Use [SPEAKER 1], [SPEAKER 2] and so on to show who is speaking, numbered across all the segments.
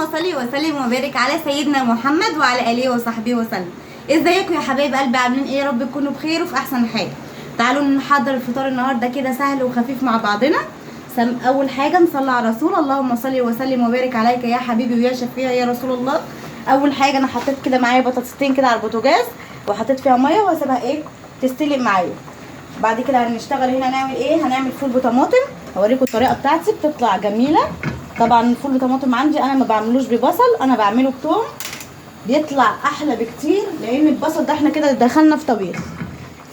[SPEAKER 1] صل وسلم وبارك على سيدنا محمد وعلى اله وصحبه وسلم. ازيكم يا حبايب قلبي؟ عاملين ايه؟ يا رب تكونوا بخير وفي احسن حال. تعالوا نحضر الفطار النهارده كده سهل وخفيف مع بعضنا. اول حاجة نصلي على رسول، اللهم صل وسلم وبارك عليك يا حبيبي ويا شفيع يا رسول الله. اول حاجة انا حطيت كده معايا بطاطستين كده على البوتاجاز وحطيت فيها مية وهسيبها ايه تستلق معايا. بعد كده هنشتغل هنا نعمل ايه؟ هنعمل فول بطماطم. هوريكم الطريقة بتاعتي بتطلع جميلة. طبعا الفول بطماطم عندي انا ما بعملوش ببصل، انا بعمله بتوم، بيطلع احلى بكتير، لان البصل ده احنا كده دخلنا في طبيخ.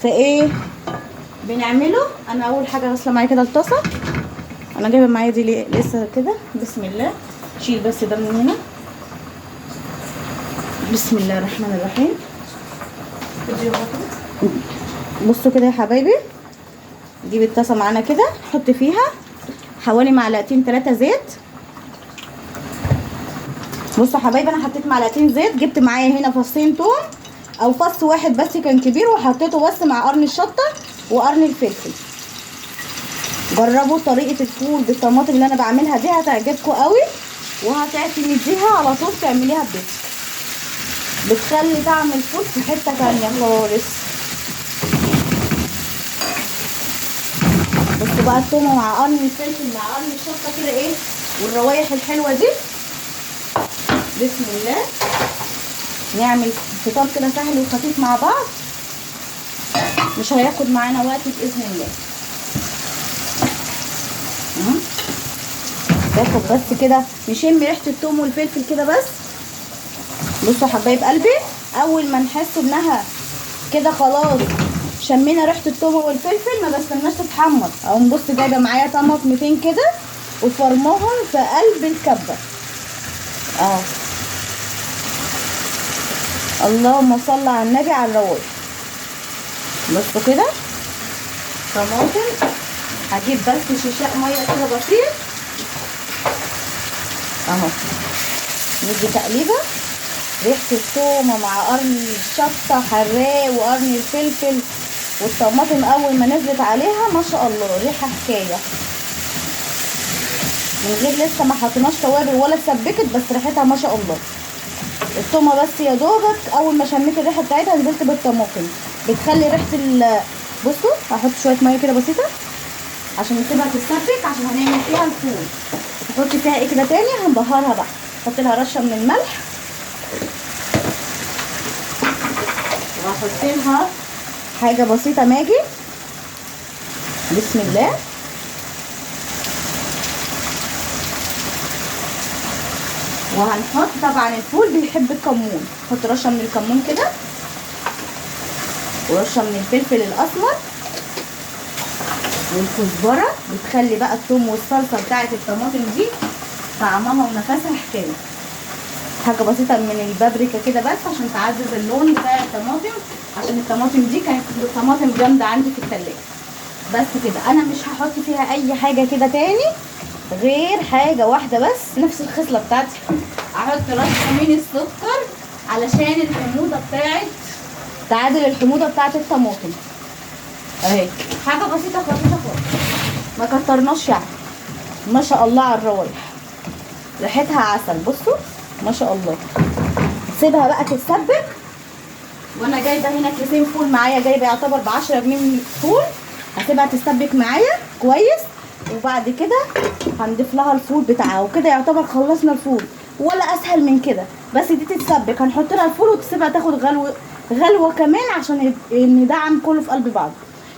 [SPEAKER 1] فايه بنعمله؟ انا اول حاجة غسله معايا كده الطاسه، انا جايبه معايا دي ليه لسه كده. بسم الله، شيل بس ده من هنا. بسم الله الرحمن الرحيم. بصوا كده يا حبايبي، نجيب الطاسه معانا كده، نحط فيها حوالي معلقتين 3 زيت. بصوا يا حبايبي، انا حطيت معلقتين زيت. جبت معايا هنا فصين توم او فص واحد بس كان كبير، وحطيته بس مع قرن الشطه وقرن الفلفل. جربوا طريقه الفول بالطماطم اللي انا بعملها دي، هتعجبكم قوي وهتعتمديها على طول تعمليها ببيتك. بتخلي طعم الفول في حتة تانية خالص. بصوا بقى التومه مع قرن الفلفل مع قرن الشطه كده ايه، والروايح الحلوة دي. بسم الله، نعمل فطار كده سهل وخفيف مع بعض، مش هياخد معانا وقت باذن الله. تاخد بس كده نشم ريحه التوم والفلفل كده بس. بصوا يا حبايب قلبي، اول ما نحس انها كده خلاص شمينا ريحه التوم والفلفل، ما بستناش تتحمر. اقوم بص جايبه معايا طماطمتين كده وفرمهم في قلب الكبه. اللهم صل على النبي على الروايح. بصوا كده طماطم، هجيب بس شيشاء مية كده بسيط اهو، ندي تقليبه. ريحه التومه مع قرن الشطه حراق وقرن الفلفل والطماطم اول ما نزلت عليها ما شاء الله ريحه حكاية، من غير لسه ما حطيناش توابل ولا اتسبكت، بس ريحتها ما شاء الله. التومه بس يا دوبك اول ما شميت الريحة بتاعتها نزلت بالطماطم، بتخلي ريحه بصوا هحط شوية مية كده بسيطة عشان نسيبها تتسبك، عشان هنعمل فيها الفول. نحط فيها ايه كده تاني؟ هنبهرها بقى، نحط لها رشه من الملح، وهحط لها حاجة بسيطة ماجي. بسم الله. وهنحط طبعا الفول بيحب الكمون، نحط رشه من الكمون كده، ورشه من الفلفل الاسمر والكزبره. بتخلي بقى الثوم والصلصه بتاعه الطماطم دي طعمها ونفسها حكاية. حاجة بسيطة من البابريكا كده بس عشان تعزز اللون بتاع الطماطم، عشان الطماطم دي كانت الطماطم جامدة عندي في التلاجة. بس كده انا مش هحط فيها اي حاجة كده تاني غير حاجة واحدة بس، نفس الخصلة بتاعتي. هحط رشه من السكر علشان الحموضة بتاعت تعادل الحموضة بتاعت الطماطم اهي. حاجة بسيطة خفيفة خالص، ما كترناش يعني. ما شاء الله على الروايح، ريحتها عسل. بصوا ما شاء الله. سيبها بقى تتسبك. وانا جايبه هنا كيسين فول معايا، جايبه يعتبر ب10 جنيه فول. هسيبها تتسبك معايا كويس، وبعد كده هنضيف لها الفول بتاعها، وكده يعتبر خلصنا الفول، ولا اسهل من كده. بس دي تتسبك، هنحط لها الفول وتسيبها تاخد غلوه غلوه كمان عشان ندعم كله في قلب بعض.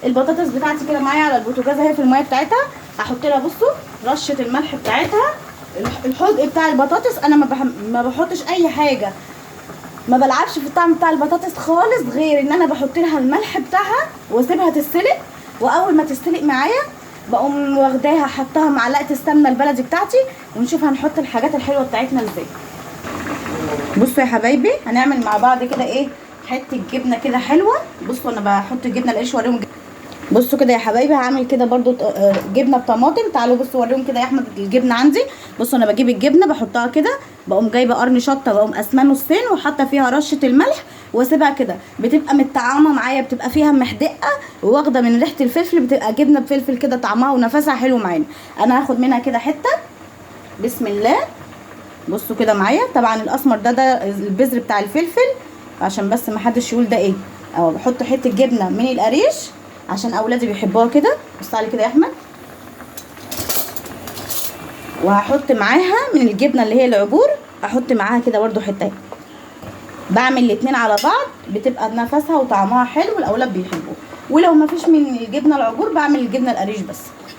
[SPEAKER 1] البطاطس بتاعتي كده معايا على البوتاجاز اهي في المية بتاعتها. هحط لها بصوا رشه الملح بتاعتها. الحدق بتاع البطاطس انا ما بحطش اي حاجة، ما بلعبش في الطعم بتاع البطاطس خالص، غير ان انا بحط لها الملح بتاعها واسيبها تتسلق. واول ما تتسلق معايا بقوم واخداها حطها معلقه السمنة البلدي بتاعتي، ونشوف هنحط الحاجات الحلوة بتاعتنا ازاي. بصوا يا حبايبي، هنعمل مع بعض كده ايه، حتة جبنه كده حلوة. بصوا انا بحط الجبنة القريش واوريهم. بصوا كده يا حبايبي، هعمل كده برضو جبنه بطماطم. تعالوا بصوا اوريهم كده يا احمد الجبنة عندي. بصوا انا بجيب الجبنة بحطها كده، بقوم جايبه قرن شطه، بقوم قسماه نصين وحاطه فيها رشه الملح واسيبها كده، بتبقى متطعمه معايا، بتبقى فيها محدقه وواخده من ريحه الفلفل، بتبقى جبنه بفلفل كده طعمها ونفسها حلو معانا. انا هاخد منها كده حتة. بسم الله. بصوا كده معايا. طبعا الاسمر ده البذر بتاع الفلفل، عشان بس ما حدش يقول ده ايه. اهو بحط حتة جبنه من القريش عشان اولادي بيحبوها كده. بص علي كده يا احمد. وهحط معاها من الجبنة اللي هي العبور، احط معاها كده برده حتة. بعمل الاتنين على بعض، بتبقى نفسها وطعمها حلو والاولاد بيحبوه. ولو ما فيش من الجبنة العبور بعمل الجبنة القريش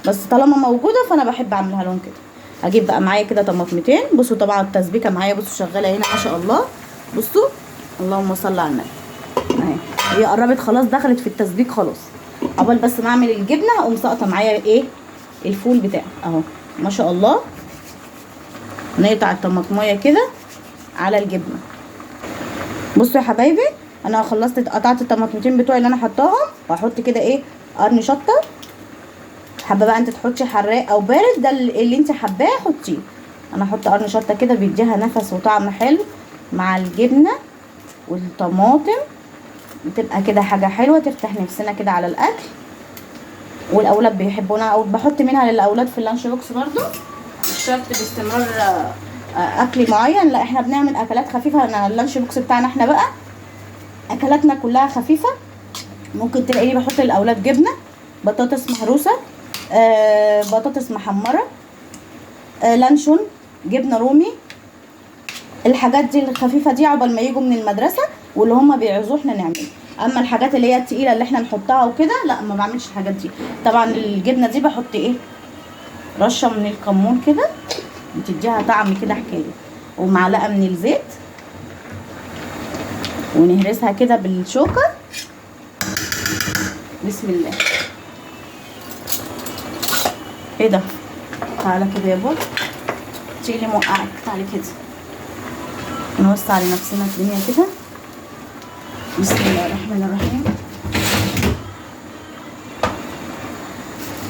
[SPEAKER 1] بس طالما موجودة فانا بحب اعملها لهم كده. هجيب بقى معايا كده طماطمتين. بصوا طبعا التسبيكه معايا، بصوا شغالة هنا ما شاء الله. بصوا اللهم صل على النبي، اهي هي قربت خلاص، دخلت في التسبيك خلاص. عقبال بس ما اعمل الجبنة هقوم ساقطه معايا ايه الفول بتاعي اهو ما شاء الله. نقطع الطماطميه كده على الجبنة. بصوا يا حبايبي انا خلصت قطعت الطماطمتين بتوعي اللي انا حطاهم، وهحط كده ايه قرن شطه. حابة بقى انت تحطي حراق او بارد، ده اللي انت حباه حطيه. انا هحط قرن شطه كده بيديها نفس وطعم حلو مع الجبنة والطماطم، بتبقى كده حاجة حلوة تفتح نفسنا كده على الاكل، والاولاد بيحبونا. او بحط منها للاولاد في ال lunch box برضو، مش شرط باستمرار اكل معين، لا احنا بنعمل اكلات خفيفة. انا ال lunch box بتاعنا احنا بقى اكلاتنا كلها خفيفة. ممكن تلاقيني بحط للاولاد جبنه، بطاطس مهروسه، بطاطس محمرة، لانشون، جبنه رومي، الحاجات دي الخفيفة دي عقبال ما يجوا من المدرسة واللي هم بيعوزوه احنا نعمله. اما الحاجات اللي هي التقيله اللي احنا نحطها وكده لا، ما بعملش الحاجات دي. طبعا الجبنة دي بحط ايه رشه من الكمون كده، بتديها طعم كده حكاية، ومعلقة من الزيت، ونهرسها كده بالشوكة. بسم الله. ايه ده؟ تعالى كده يا بابا، تشيلي موقعك، تعالي كده نوسع لنفسنا الدنيا كده. بسم الله الرحمن الرحيم.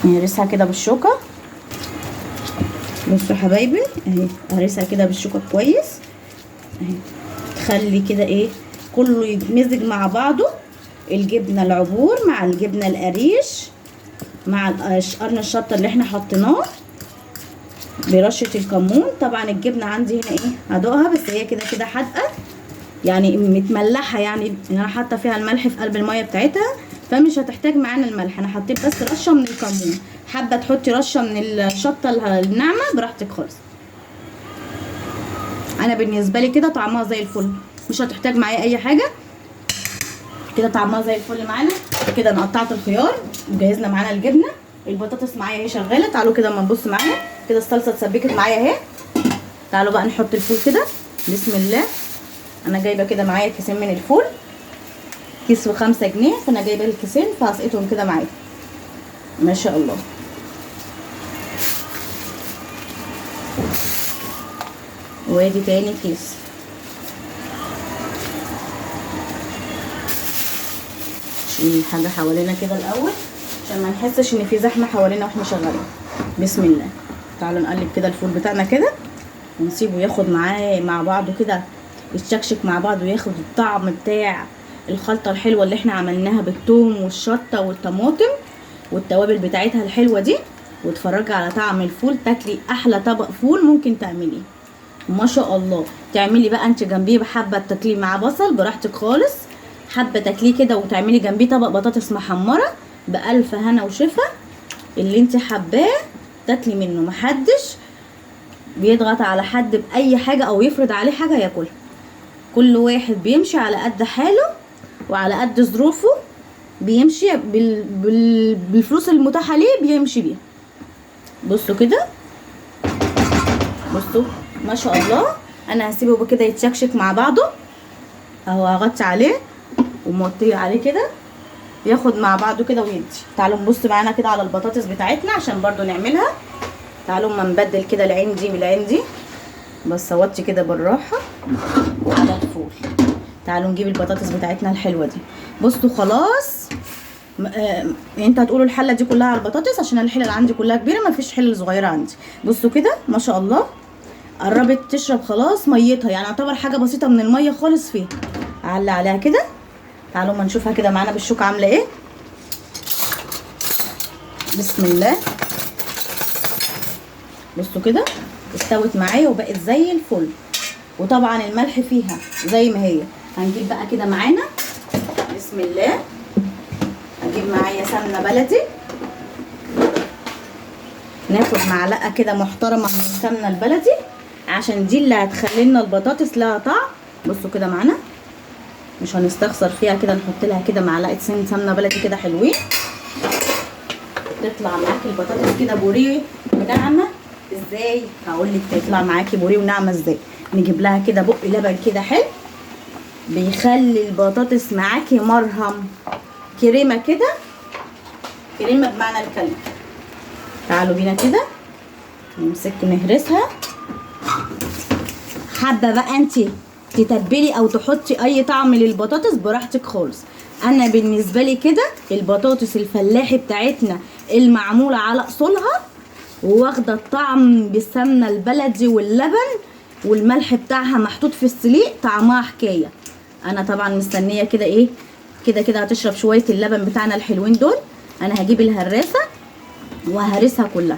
[SPEAKER 1] نهرسها كده بالشوكة. بصوا يا حبايبي اهي، هرسها كده بالشوكة كويس اهي، تخلي كده ايه كله يتمزج مع بعضه، الجبنة العبور مع الجبنة القريش مع قرن الشطه اللي احنا حطيناه برشه الكمون. طبعا الجبنة عندي هنا ايه هدوقها، بس هي كده كده حادقه يعني متملحه، يعني انا حاطه فيها الملح في قلب المية بتاعتها، فمش هتحتاج معانا الملح. انا حطيت بس رشه من الكمون، حابة تحطي رشه من الشطه الناعمة براحتك خالص. انا بالنسبة لي كده طعمها زي الفل، مش هتحتاج معايا اي حاجة، كده طعمها زي الفل معانا. كده انا قطعت الخيار وجهزنا معانا الجبنة، البطاطس معايا اهي شغالة. تعالوا كده اما نبص معانا كده، الصلصه اتسبكت معايا اهي. تعالوا بقى نحط الفول كده. بسم الله. انا جايبه كده معايا كيسين من الفول، كيس ب5 جنيه، فانا جايبه الكيسين فهسقطهم كده معايا ما شاء الله. وادي تاني كيس. نشيل حاجة حوالينا كده الاول عشان ما نحسش ان في زحمة حوالينا واحنا شغالين. بسم الله. تعالوا نقلب كده الفول بتاعنا كده ونسيبه ياخد معاه مع بعضه كده، يتشكشك مع بعضه وياخد الطعم بتاع الخلطة الحلوة اللي احنا عملناها بالثوم والشطه والطماطم والتوابل بتاعتها الحلوة دي. واتفرجي على طعم الفول، تاكلي احلى طبق فول ممكن تعمليه ما شاء الله. تعملي بقى انت جنبيه بحبه تاكليه مع بصل براحتك خالص، حابة تاكليه كده وتعملي جنبيه طبق بطاطس محمرة بألف هنا وشفا، اللي انت حباه تاكلي منه. محدش بيضغط على حد باي حاجة او يفرض عليه حاجة ياكلها، كل واحد بيمشي على قد حاله وعلى قد ظروفه، بيمشي بالفلوس المتاحة ليه بيمشي بيها. بصوا كده، بصوا ما شاء الله. انا هسيبه كده يتشكشك مع بعضه اهو، هغطي عليه وموطيه عليه كده ياخد مع بعضه كده ويدي. تعالوا نبص معانا كده على البطاطس بتاعتنا عشان برضو نعملها. تعالوا اما نبدل كده العين دي بالعين دي، بس اوطي كده بالراحة على الفول. تعالوا نجيب البطاطس بتاعتنا الحلوة دي. بصوا خلاص، انت هتقولوا الحلة دي كلها على البطاطس عشان الحلة اللي عندي كلها كبيرة، مفيش حله صغيرة عندي. بصوا كده ما شاء الله قربت تشرب خلاص ميتها، يعني يعتبر حاجة بسيطة من المية خالص فيها. اعلق عليها كده. تعالوا ما نشوفها كده معانا بالشوكة عامله ايه. بسم الله. بصوا كده استوت معايا وبقت زي الفل، وطبعا الملح فيها زي ما هي. هنجيب بقى كده معانا، بسم الله، هجيب معايا سمنه بلدي، ناخد معلقه كده محترمه من السمنة البلدي عشان دي اللي هتخلي لنا البطاطس لها طعم. بصوا كده معانا، مش هنستخسر فيها كده، نحط لها كده معلقه سمنه بلدي كده حلوين، تطلع معاكي البطاطس كده بوريه وناعمه. ازاي؟ هقول لك تطلع معاكي بوريه وناعمه ازاي. نجيب لها كده بق لبن كده حلو، بيخلي البطاطس معاكي مرهم كريمة كده، كريمة بمعنى الكلمة. تعالوا بينا كده نمسك نهرسها. حابة بقى انت تتبلي او تحطي اي طعم للبطاطس براحتك خالص. انا بالنسبة لي كده البطاطس الفلاحي بتاعتنا المعموله على اصولها، واخده الطعم بالسمنه البلدي واللبن والملح بتاعها محطوط في السليق، طعمها حكاية. انا طبعا مستنيه كده ايه، كده كده هتشرب شوية اللبن بتاعنا الحلوين دول. انا هجيب الهراسه وهرسها كلها.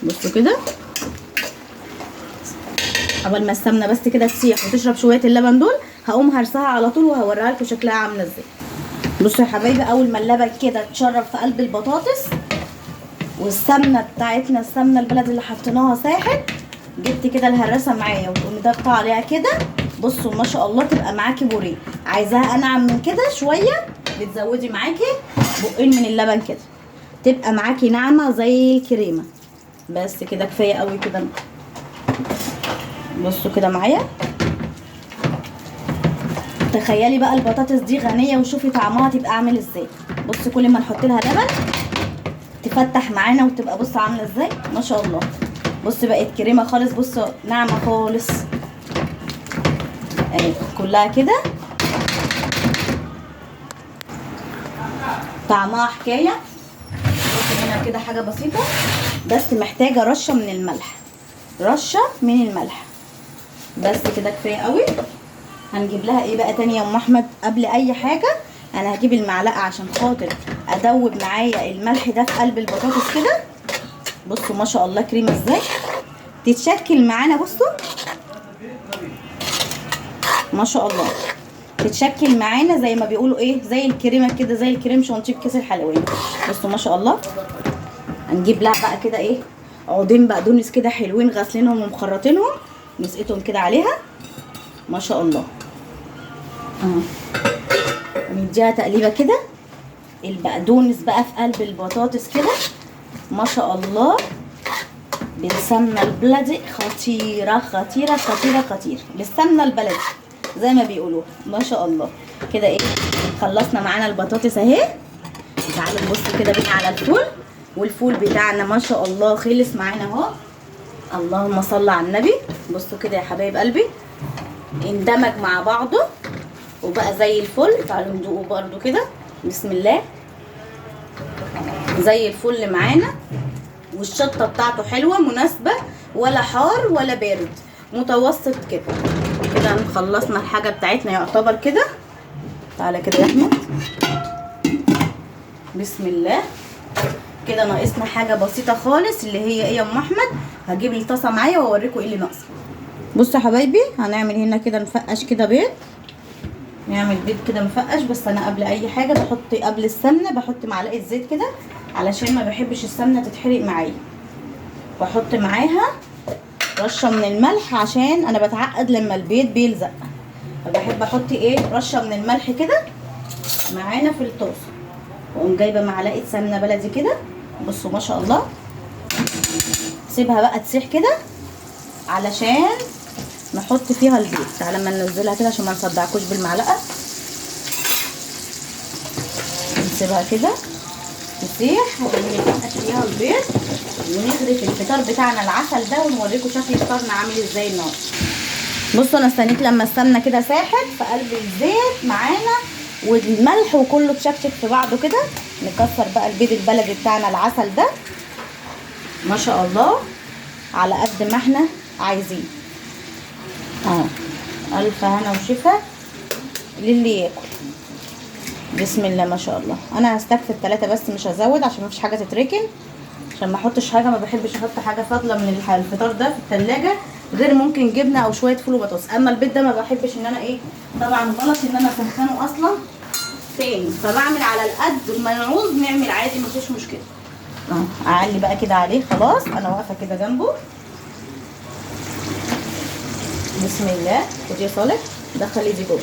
[SPEAKER 1] بصوا كده، قبل ما السمنة بس كده تسيح وتشرب شوية اللبن دول، هقوم هرسها على طول وهوريها لكم شكلها عامله ازاي. بصوا يا حبايبي، اول ما اللبن كده اتشرب في قلب البطاطس والسمنه بتاعتنا السمنة البلدي اللي حطيناها ساحت، جبت كده الهراسه معايا وتقومي ضاغطة عليها كده. بصوا ما شاء الله تبقى معاكي بوريه. عايزاها انعم من كده شوية، بتزودي معاكي بقين من اللبن كده، تبقى معاكي ناعمة زي الكريمة. بس كده كفاية قوي كده. بصوا كده معايا، تخيلي بقى البطاطس دي غنية وشوفي طعمها تبقى عامل ازاي. بصوا كل ما نحط لها لبن تفتح معانا وتبقى بصوا عامله ازاي ما شاء الله. بصوا بقت كريمة خالص، بصوا ناعمة خالص اهي كلها كده، طعمها حكاية. بصوا هنا كده حاجة بسيطة بس، محتاجه رشه من الملح، رشه من الملح بس كده كفاية قوي. هنجيب لها ايه بقى تاني يا ام احمد؟ قبل اي حاجة انا هجيب المعلقة عشان خاطر ادوب معايا الملح ده في قلب البطاطس كده. بصوا ما شاء الله كريمة ازاي تتشكل معانا. بصوا ما شاء الله تتشكل معانا زي ما بيقولوا ايه، زي الكريمة كده، زي الكريم شانتيه بكيس الحلواني. بصوا ما شاء الله. هنجيب لها بقى كده ايه، عودين بقدونس كده حلوين غاسلينهم ومخرطينهم، نسقطهم كده عليها ما شاء الله اهو. نديها تقليبه كده، البقدونس بقى في قلب البطاطس كده ما شاء الله بالسمنه البلدي، خطيرة خطيرة خطيرة خطيرة بالسمنه البلدي زي ما بيقولوها ما شاء الله. كده ايه، خلصنا معانا البطاطس اهي. تعالوا نبص كده بينا على الفول، والفول بتاعنا ما شاء الله خلص معانا اهو. اللهم صل على النبي. بصوا كده يا حبايب قلبي، اندمج مع بعضه وبقى زي الفل. تعالوا ندوقه برده كده، بسم الله، زي الفل معانا. والشطه بتاعته حلوة مناسبة، ولا حار ولا بارد، متوسط كده. كده خلصنا الحاجة بتاعتنا يعتبر كده. تعالى كده يا احمد، بسم الله. كده ناقصنا حاجة بسيطة خالص اللي هي ايه يا ام احمد؟ هجيب الطاسه معايا واوريكم ايه اللي ناقص. بصوا يا حبايبي، هنعمل هنا كده نفقش كده بيض، نعمل بيض كده مفقش. بس انا قبل اي حاجة بحط قبل السمنة بحط معلقه زيت كده علشان ما بحبش السمنة تتحرق معايا، واحط معاها رشه من الملح عشان انا بتعقد لما البيض بيلزق، فبحب احط ايه رشه من الملح كده معانا في الطاسه. واقوم جايبه معلقه سمنه بلدي كده. بصوا ما شاء الله، سيبها بقى تسيح كده علشان نحط فيها البيض. تعالى ما ننزلها كده عشان ما نصدعكوش بالمعلقه، نسيبها كده تسيح ونحط فيها البيض ونغرف الفطار بتاعنا العسل ده، ونوريكم شكل فطارنا عامل ازاي النهارده. بصوا انا استنيت لما السمنة كده ساحت في قلب الزيت معانا والملح وكله اتشكشك في بعضه كده. نكسر بقى البيض البلدي بتاعنا العسل ده ما شاء الله على قد ما احنا عايزين اهو. الف هنا وشفا للي ياكل. بسم الله ما شاء الله. انا هستكفي الثلاثة بس مش هزود عشان مفيش حاجة تتركن، عشان ما احطش حاجة، ما بحبش احط حاجة فاضلة من الفطار ده في التلاجة، غير ممكن جبنه او شوية فول وبطاطس. اما البيض ده ما بحبش ان انا ايه، طبعا غلط ان انا اسخنه اصلا تاني، فبعمل على القد ما نعوز نعمل عادي مفيش مشكلة. اعلي بقى كده عليه خلاص، انا واقفة كده جنبه. بسم الله. خدي يا صالح، دخلي دي جوه.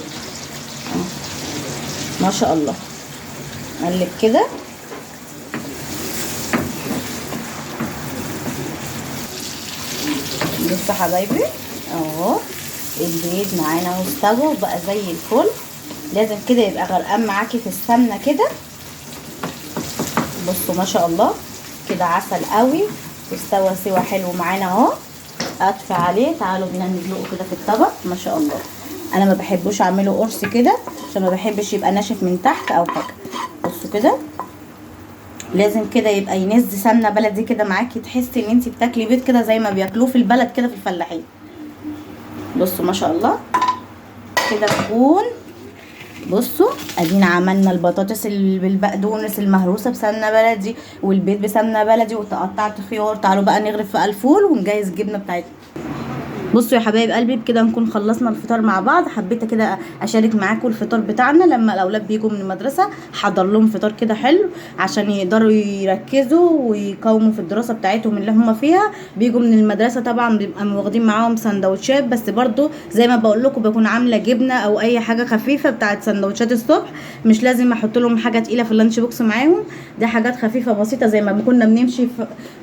[SPEAKER 1] ما شاء الله. قلب كده. بصوا حبايبي اهو البيض معانا اهو استوى وبقى زي الفل. لازم كده يبقى غرقان معاكي في السمنة كده. بصوا ما شاء الله كده عسل قوي واستوى سوا حلو معانا اهو. اطفي عليه. تعالوا بينا ندلقه كده في الطبق. ما شاء الله. انا ما بحبوش اعمله قرص كده عشان ما بحبش يبقى ناشف من تحت او حاجة. بصوا كده لازم كده يبقى ينز سمنه بلدي كده معاكي، تحسي ان انتي بتاكلي بيض كده زي ما بياكلوه في البلد كده في الفلاحين. بصوا ما شاء الله كده تكون. بصوا ادينا عملنا البطاطس بالبقدونس المهروسه بسمنه بلدي، والبيض بسمنه بلدي، وتقطعت خيار. تعالوا بقى نغرف في الفول ونجهز الجبنة بتاعتنا. بصوا يا حبايب قلبي، بكده نكون خلصنا الفطار مع بعض. حبيت كده اشارك معاكم الفطار بتاعنا لما الاولاد بيجوا من المدرسة، حضر لهم فطار كده حلو عشان يقدروا يركزوا ويقاوموا في الدراسة بتاعتهم اللي هم فيها. بيجوا من المدرسة طبعا بيبقى واخدين معاهم سندوتشات، بس برضو زي ما بقول لكم بكون عامله جبنه او اي حاجة خفيفة بتاعت سندوتشات الصبح، مش لازم احط لهم حاجة تقيلة في ال lunch box معاهم. دي حاجات خفيفة بسيطة زي ما كنا بنمشي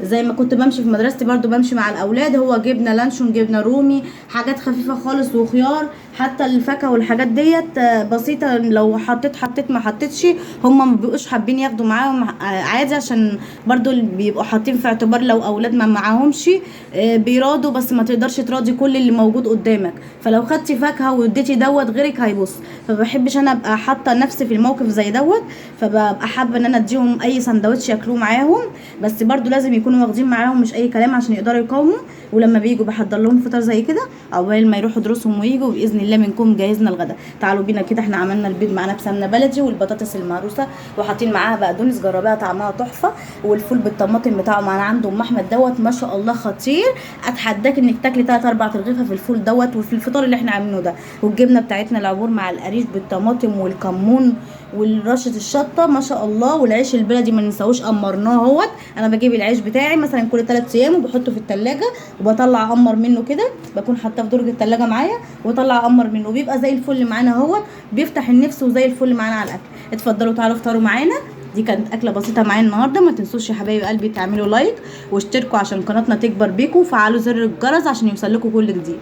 [SPEAKER 1] زي ما كنت بمشي في مدرستي برضو بمشي مع الاولاد، هو جبنه لانشون، جبنه رومي، حاجات خفيفة خالص، وخيار. حتى الفاكهة والحاجات ديت بسيطة، لو حطيت ما حطيتش هم ما بيبقوش حابين ياخدوا معاهم عادي، عشان برضو بيبقوا حاطين في اعتبار لو اولاد ما معاهمش بيراضوا، بس ما تقدرش تراضي كل اللي موجود قدامك، فلو خدتي فاكهة واديتي دوت غيرك هيبص. فبحبش انا ابقى حاطه نفسي في الموقف زي دوت، فببقى حابة ان انا اديهم اي سندوتش ياكلوه معاهم، بس برضو لازم يكونوا واخدين معاهم مش اي كلام عشان يقدروا يقاوموا. ولما بيجوا بحضر لهم فطار زي كده عقبال ما يروحوا دروسهم ويجوا باذن الله منكم جهزنا الغدا. تعالوا بينا كده، احنا عملنا البيض معانا بسمنه بلدي والبطاطس المهروسه وحاطين معاها بقدونس، جربيها طعمها تحفة، والفول بالطماطم بتاعه معانا عند ام احمد دوت ما شاء الله خطير. اتحداك انك تاكلي 3 4 رغيفه في الفول دوت وفي الفطار اللي احنا عاملينه ده. والجبنه بتاعتنا العبور مع القريش بالطماطم والكمون والرشه الشطه ما شاء الله، والعيش البلدي ما ننساهوش قمرناه اهوت. انا بجيب العيش بتاعي مثلا كل 3 ايام وبحطه في التلاجة وبطلع اقمر منه كده، بكون حاطاه في درج التلاجة معايا واطلع اقمر منه، بيبقى زي الفل معانا اهوت، بيفتح النفس وزي الفل معانا على الاكل. اتفضلوا تعالوا افطروا معانا. دي كانت اكله بسيطة معايا النهارده. ما تنسوش يا حبايب قلبي تعملوا like واشتركوا عشان قناتنا تكبر بيكم، وفعلوا زر الجرس عشان يوصل لكم كل جديد.